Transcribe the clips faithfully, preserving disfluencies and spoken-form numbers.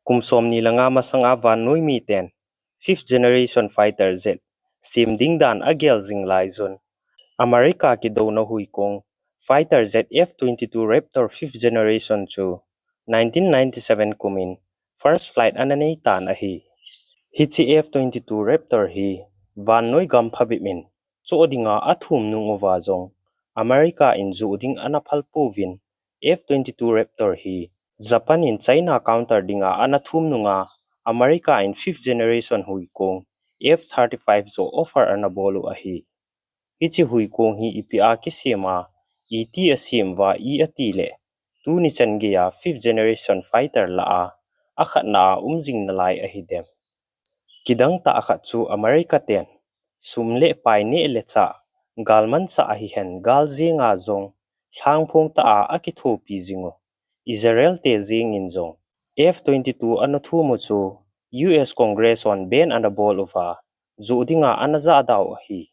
Kum somni le nga masanga vannoi miten fifth generation fighter jet sem ding dan agel jing lai jun, America kidouna huikong fighter jet F twenty-two Raptor fifth generation chu nineteen ninety-seven kumin first flight ana nei tan ahi. Hiche F twenty-two Raptor hi vannoi gam phabep in choh dinga athum nung uva jong America in joh ding ana phal pouvin, F twenty-two Raptor hi Japan in China counter dinga ana thum nunga America in fifth generation huikong F thirty-five joh offer ana bol u ahi. Hiche huikong hi ipi a kisem a, iti asem uva i ati le, tuni chan geiya fifth generation fighter lah a, akhatna a um jing nalai ahi dem. Kidang tah khat chu America ten sum le pai neh le chah, galmanchah hihen gal jenga jong lhangphong tah a akithopi jing u Israel te jeng in jong F twenty-two ana thum u chu U S Congress hon ban ana bol uva, joh dinga ana jahda u ahi.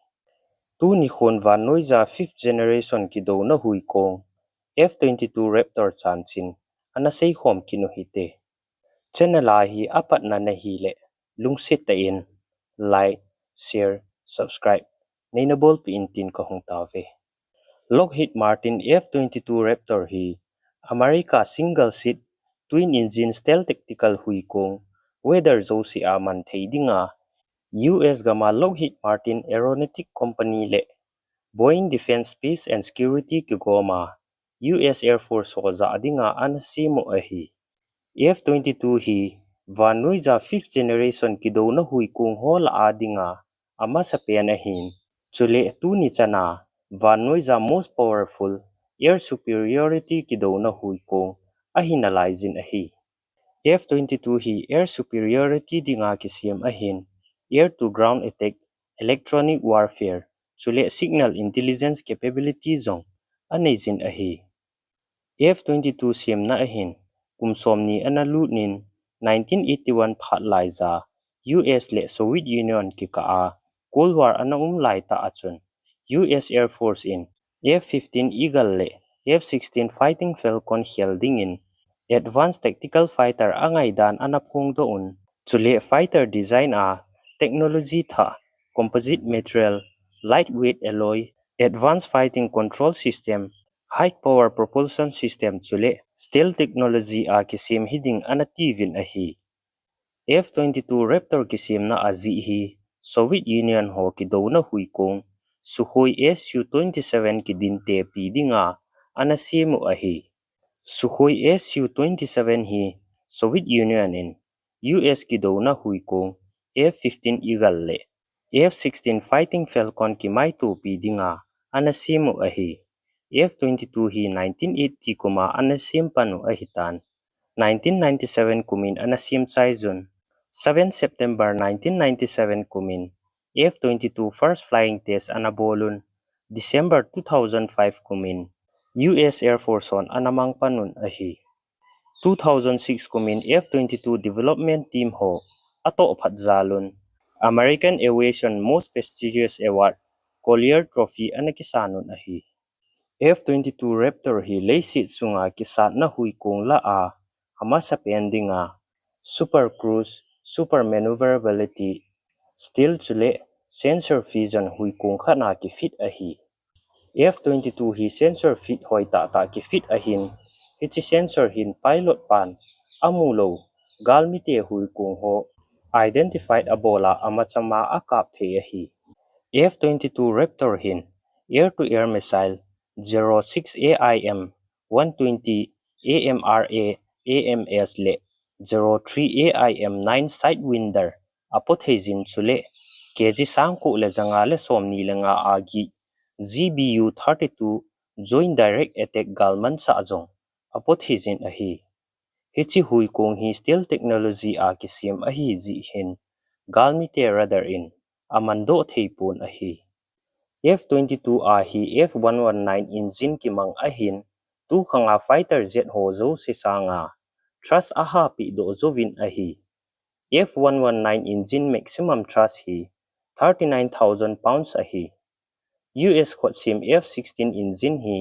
Tuni khun vannoija fifth generation kidouna huikong F twenty-two Raptor chanchin ana seikhom kit u hite. Channel a hi apatna nahi le, lungset tah in like, share, subscribe neina bolpeh in tin kahung tauve. Lockheed Martin F twenty-two Raptor hi America single seat twin engine stealth tactical huikong weather jouse a man thei dinga U S gama Lockheed Martin Aeronautic Company le Boeing Defense Space and Security kigoma U S Air Force ho jah dinga ana sem u ahi. F twenty-two hi vannoija fifth generation kidouna huikong ho lah a dinga amasapen ahin, chule tuni chana vannoija most powerful air superiority kidouna huikong ahi nalai jin ahi. F twenty-two hi air superiority dinga kisem ahin, air to ground attack, electronic warfare, chule signal intelligence capability jong anei jin ahi. F twenty-two semna ahin kum somni ana lut in nineteen eighty-one phat laija U S le Soviet Union kikah a Cold War ana um laitah a chun U S Air Force in F fifteen Eagle le F sixteen Fighting Falcon khel dingin advanced tactical fighter angaidan ana phongdoh un, chule fighter design a technology thah, composite material, lightweight alloy, advanced fighting control system, high power propulsion system chule stealth technology a kisem hiding ana tiuvin ahi. F twenty-two Raptor kisemna ajeh hi Soviet Union ho kidouna huikong Sukhoi S U twenty-seven kidintepi dinga ana sem u ahi. Sukhoi S U twenty-seven hi Soviet Union in U S kidouna huikong F fifteen Eagle le F sixteen Fighting Falcon kimaitopi dinga ana sem u ahi. F twenty-two hi nineteen eighty kuma ana sem pan u ahitan, nineteen ninety-seven kumin ana sem chai jun, seven September nineteen ninety-seven kumin F twenty-two first flying test ana bol un, December two thousand five kumin U S Air Force hon ana mang pan un ahi. Two thousand six kumin F twenty-two development team ho atoh phat jal un, American Aviation most prestigious award, Collier Trophy ana kisan un ahi. F twenty-two Raptor hi leiset sunga kisatna huikong lah a amasapen dinga super cruise, super maneuverability, stealth chule sensor fusion huikong khat a kifit ahi. F twenty-two hi sensor fit hoi tahtah kifit ahin, hiche sensor hin pilot pan amu lou galmite huikong ho identified abol a amachama akap thei ahi. F twenty-two Raptor hin air to air missile zero six A I M one twenty A M R A A M S le zero three A I M nine Sidewinder apo thei jin chule K G sangko le janga le somni le nga a gih G B U thirty-two Joint Direct Attack galmanchah jong apo thei jin ahi. Hiche huikong hi stealth technology a kisem ahi jeh hin galmite radar in amandoh thei pon ahi. F twenty-two a hi F one one nine engine kimang ahin, tukhanga fighter jet ho jouse sanga thrust ahapeh doh jouvin ahi. F one one nine engine maximum thrust hi thirty-nine thousand pounds ahi. U S khotsem F sixteen engine hi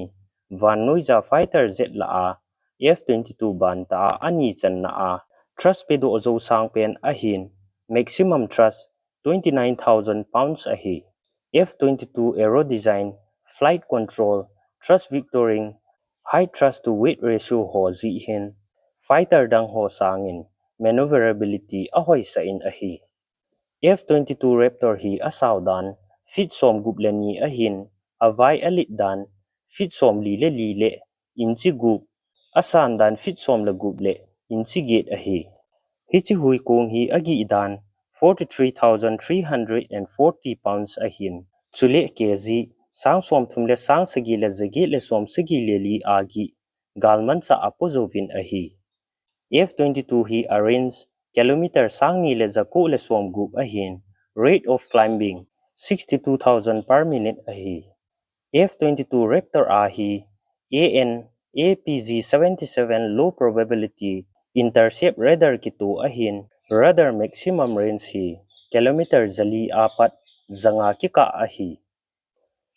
vannoija fighter jet lah a F twenty-two bantah a ani channa a Thrust pedoh jou sang pen ahin, maximum thrust twenty nine thousand pounds ahi. F twenty two aero design, flight control, thrust vectoring, high thrust to weight ratio ho jeh hin, fighter dang ho sangin maneuverability ahoisah in ahi. F twenty two Raptor hi asao dan feet som gup le ni ahin, avai alit dan feet som li le li le inch gup, asan dan feet som le gup le inch get ahi. Hiche huikong hi agih dan forty three thousand three hundred and forty pounds ahin, chule kg sang som thum le sang sagi le ja get le som sagi le li agih galmanchah apo jouvin ahi. F twenty two hi a range kilometer sang ni le ja ko le som gup ahin, rate of climbing sixty two thousand per minute ahi. F twenty two Raptor a hi A N A P G seventy seven low probability intercept radar kito ahin, radar maximum range hi kilometer ja li apat ja nga kikah ahi.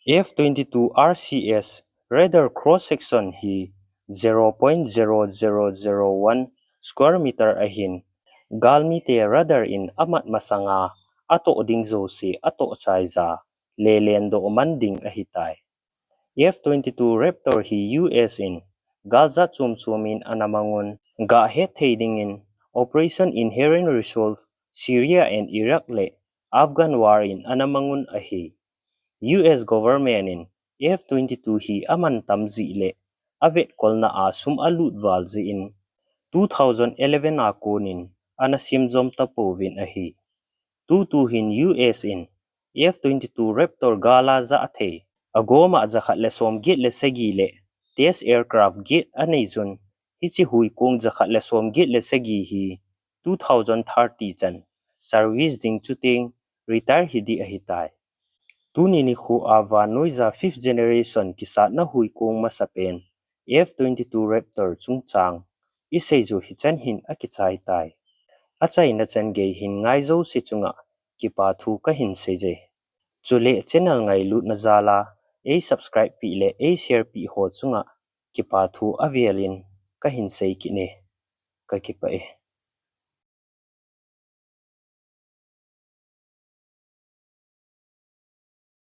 F twenty two R C S radar cross section hi zero point zero zero zero one square meter ahin, galmite radar in amat masanga atoh ding jouse atoh chai ja, lelen doh man ding ahitai. F twenty two Raptor hi U S in galjat chom chom in ana mang un, gah het thei dingin Operation Inherent Resolve, Syria and Iraq le Afghan War in ana mang un ahi. U S government in F twenty two hi aman tam jeh le avetkolna a sum alut val jeh in two thousand eleven a konin ana sem jom tapouvin ahi. Tutu hin U S in F twenty two Raptor gal a jah thei, agoma ja khat le som get le sagi le test aircraft get anei jun, hiche huikong ja khat le som get le sagi hi two thousand thirty chan service ding chuteng retire hi ding ahitai. Tuni nikho a vannoija fifth generation kisatna huikong masa pen F twenty two Raptor chungchang isei jou hichan hin akichai tai. Achaina chan gei hin ngai jouse chunga kipa thu kahin seije. Chule channel ngailutna jal a ei subscribe peh le ei share peh ho chunga kipa thu avel in kahin sei kit e. Kakipah e.